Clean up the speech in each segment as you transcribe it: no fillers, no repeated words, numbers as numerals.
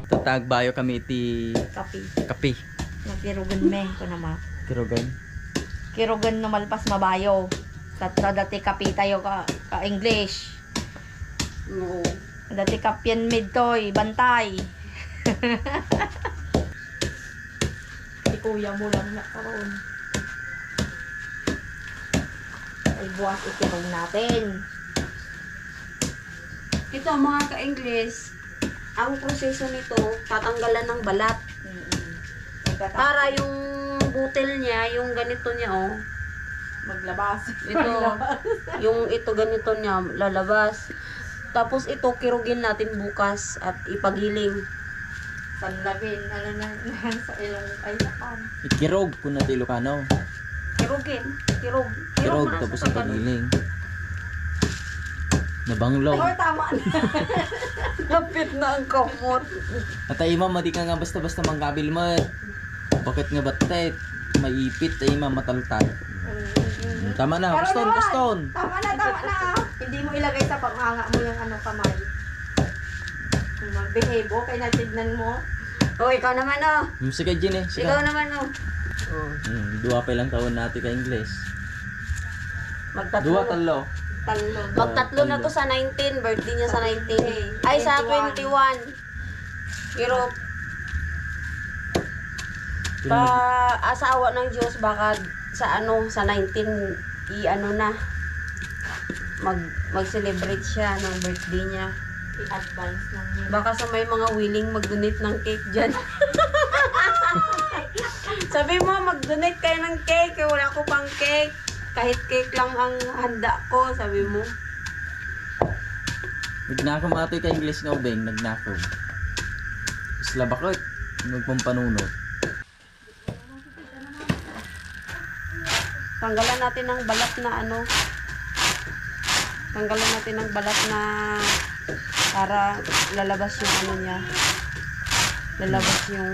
Tatagbayo kami iti Kapi. kapi. Nagkirugan me ko naman. Kirogan. Kirugan no malpas mabayo. Tatra dati kapi tayo ka English. Oo. Dati kapyan midtoy, bantay. Di kuya mo lang na karon. Ay buwas ikirong natin. Ito mga ka-English, ang proseso nito, tatanggalan ng balat. Para yung butil niya, yung ganito niya oh. Maglabas. Ito, yung ito ganito niya, lalabas. Tapos ito, kirugin natin bukas at ipagiling. Sanlabin, ano na, sa ilong ay sakan. Ikirog kung natin Ilocano. Kirugin, kirog. Kirog na tapos sa tagal. ipagiling. Nabanglaw. Oh, tama na. Lapit na ang kamot. At ay ma'am, di ka nga basta-basta mangkabil mo. Bakit nga batet? Maipit ay ma'am mataltal. Tama na, Pero baston, naman, baston. Tama na. Hindi mo ilagay sa panganga mo yung ano kamay. Kung mag-behave o, kaya natignan mo. Oh, ikaw naman oh. Sige, Jin eh. Sige. Ikaw naman oh. Dua pa lang taon natin ka English. Magtatlo Dua, na. talo. Talo. Magtatlo na to sa 19, birthday niya sa 19. Ay, sa 21. Pero, asawa ng Diyos, baka sa ano, sa 19, i-ano na, mag-celebrate siya ng birthday niya. I-advance lang yun. Baka sa may mga willing mag-donate ng cake dyan. Sabi mo, mag-donate kayo ng cake, wala ko pang cake. Kahit cake lang ang handa ko, sabi mo. Nagnakaw mga ka English nga ubeng, nagnakaw. Isla bakit? Nagpampanunot. Tanggalan natin ng balat na ano. Tanggalan natin ng balat na para lalabas yung ano niya. Lalabas yung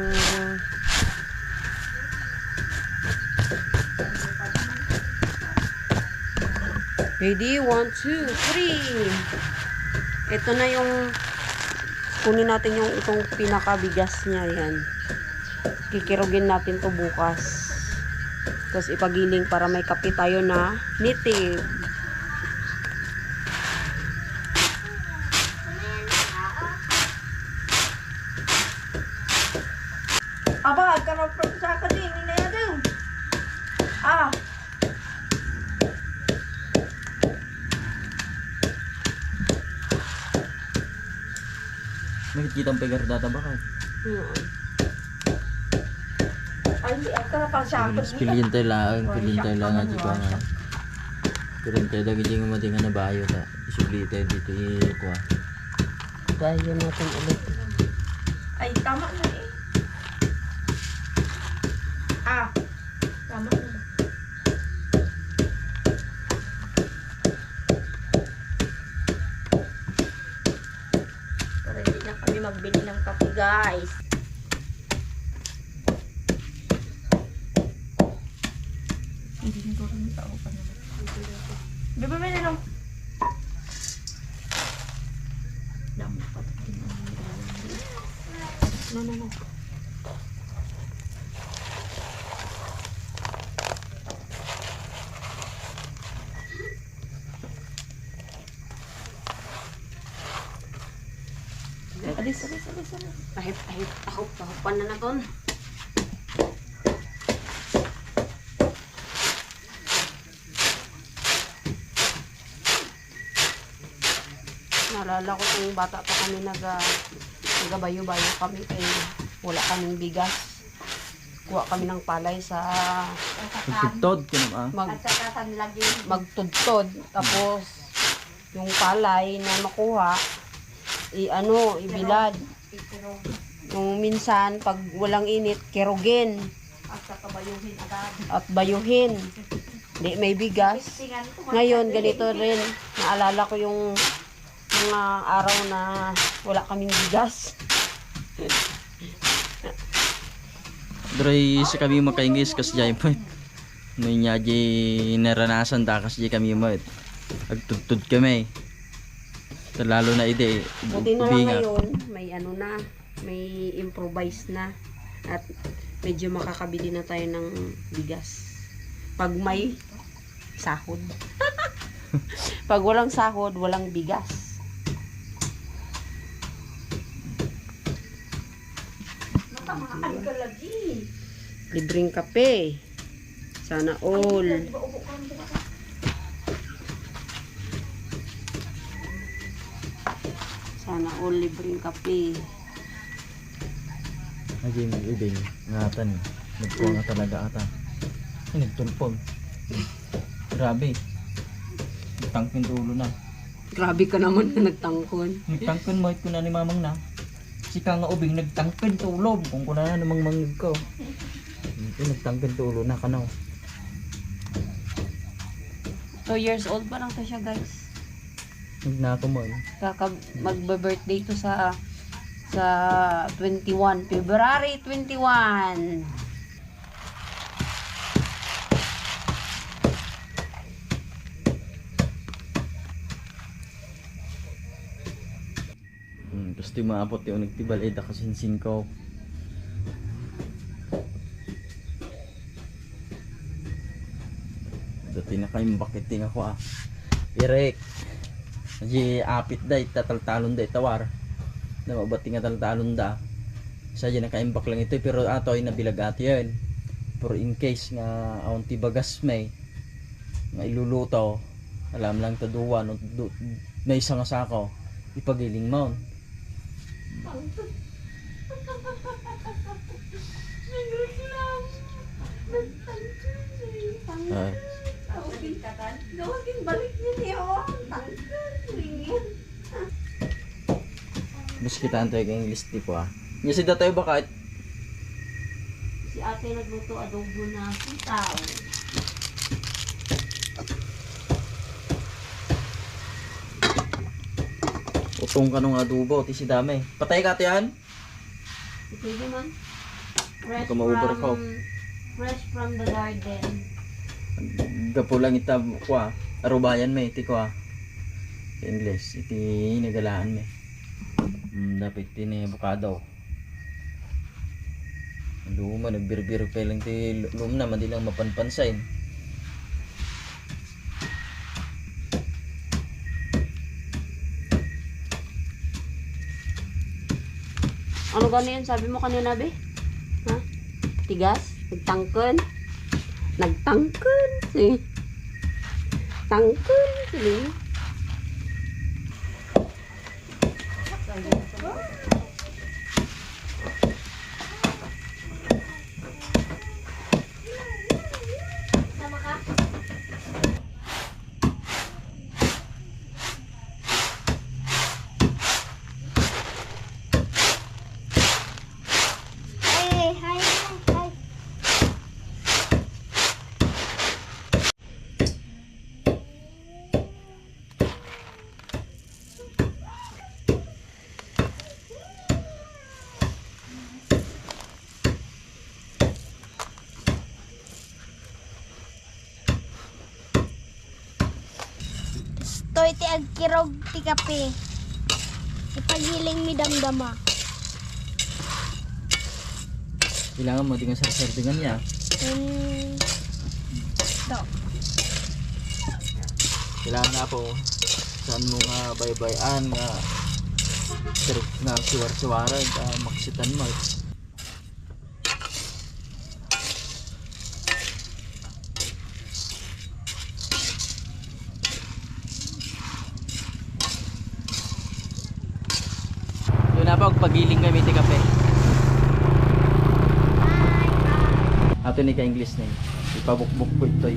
ready, 1, 2, 3. Ito na yung kunin natin yung itong pinakabigas niya yan. Kikirugin natin to bukas. Tapos ipagiling para may kape tayo na native. Aba, karap sa ka din, inayadong. Ah. Nakikita ang pegar data ba ka? Ay, hindi, ang karap sa ka. Pilintay lang nga dito nga. Pilintay lagi dyan nga mati nga nabayo ta. Isublitay dito kuha. Bayo natin ulit. Ay, tama na eh. Ah. Tama na. Para hindi na kami magbili ng kape, guys. Hindi nito rin sa ako pa naman. Bebe, may nanong. Damo pa. No. Alis. Ahip, tahupan na naton. Naalala ko kung bata pa kami nagabayo-bayo kami kay wala kaming bigas. Kuha kami ng palay sa Tugtod ka naman. At saka tanlagi. magtudtod. Tapos yung palay na makuha, ibilad. Yung minsan, pag walang init, kerogin. At saka bayuhin agad. At bayuhin. Di may bigas. Ngayon, ganito rin. Naalala ko yung mga araw na wala kaming bigas. Dray sa kami maka-English kasi jay po. May nyaji naranasan ta kasi kami mo. Agtudtod kami. Lalo na ide. Buti na lang ngayon, may ano na, may improvise na. At medyo makakabili na tayo ng bigas. Pag may sahod. Pag walang sahod, walang bigas. Matamaan ka lagi. Libreng kape. Sana all. Sana all libreng kape. Naging ibig. Ngatan. Nagkuha nga talaga ata. Ay, nagtulpog. Grabe. Nagtangkin ulo na. Grabe ka naman na nagtangkon. Nagtangkin mo ko na ni mamang na. Si ka nga ubing nagtangkin tulog. Kung kuna na namang mangig ko. Nagtangkin tulo na kanaw. 2 years old pa lang to siya, guys. Nagnako mo. Magbe-birthday to sa 21, February 21. Gusto maapot yung nagtibal eda kasinsin ko. Dati na kayong bakiting ako Irek. Naji apit day tataltalon day tawar. Na mabati nga taltalon da. Sadya na kaimbak lang ito pero ato ay nabilag ati yan. Pero in case nga aon ti bagas may nga iluluto, alam lang taduwa no may isang asako ipagiling mo. Ay. Gawagin balik niya Mas kita antoy kay English tipo Nya si datayo ba kahit Si ate nagluto adobo na sitaw. utong ka nung adobo ti si dami. Patay ka tiyan? Pwede man. Fresh Baka ma-overcook. fresh from the garden. Gapo lang ita ko arubayan may ti ko English iti nagalaan may. Dapat tini bukado. Luma nagbir-bir pa lang ti lum na mandi lang mapanpansain. Ano gano'n yan? Sabi mo kanina, be? Ha? Tigas? Nagtangkon? Nagtangkon? Si. Tangkon? Si. Toy ti agkirog ti kape. Ipagiling mi damdama. Kailangan mo dingan sa sardingan niya. Do. Kailangan na po saan mo nga baybayan nga sirip nga siwar-siwaran maksitan mo. Doon na pa pagiling kami ti kape. Ato ni ka English na ipabukbuk ko ito.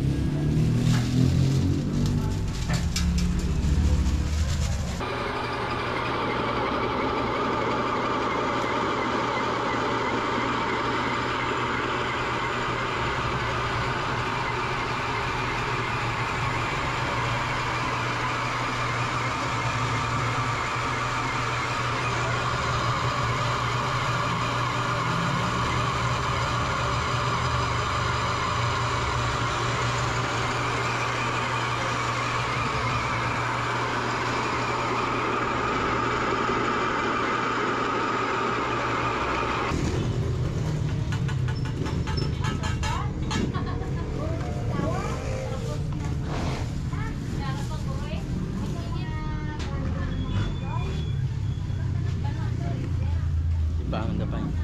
Bangon na pa yun.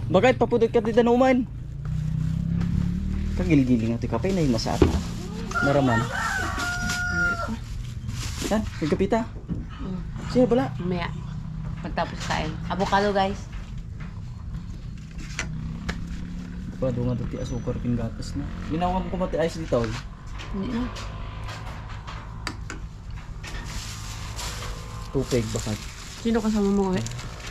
Bakit papudot ka dito naman? Kagilgiling ang tikapay na yung masarap. Naraman. Yan, nagkapita. Siya bala. Mamaya. Pagtapos kain. Avocado guys. Pado nga dati asukar pinggatas na. Ginawa mo kumati ice dito. Hindi na. Tupig bakit? Sino kasama mo eh?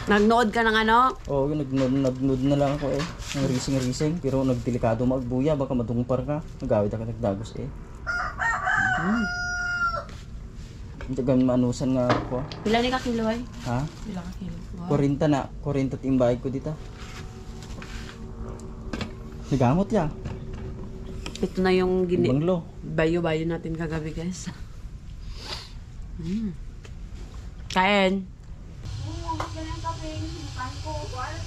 Nagnood ka ng ano? Oo, nagnood na lang ako eh. Ang rising. Pero nagdelikado magbuya. Baka madungpar ka. Nagawid ako nagdagos eh. Hindi ka maanusan nga ako. Pila ni ka kilo ay? Ha? Pila ka kilo? 40 na. 40 timbay ko dito. Nagamot ya. Ito na yung Banglo. bayo-bayo natin kagabi guys. Kain. Huwag ka ng kape. Mukan ko. Wala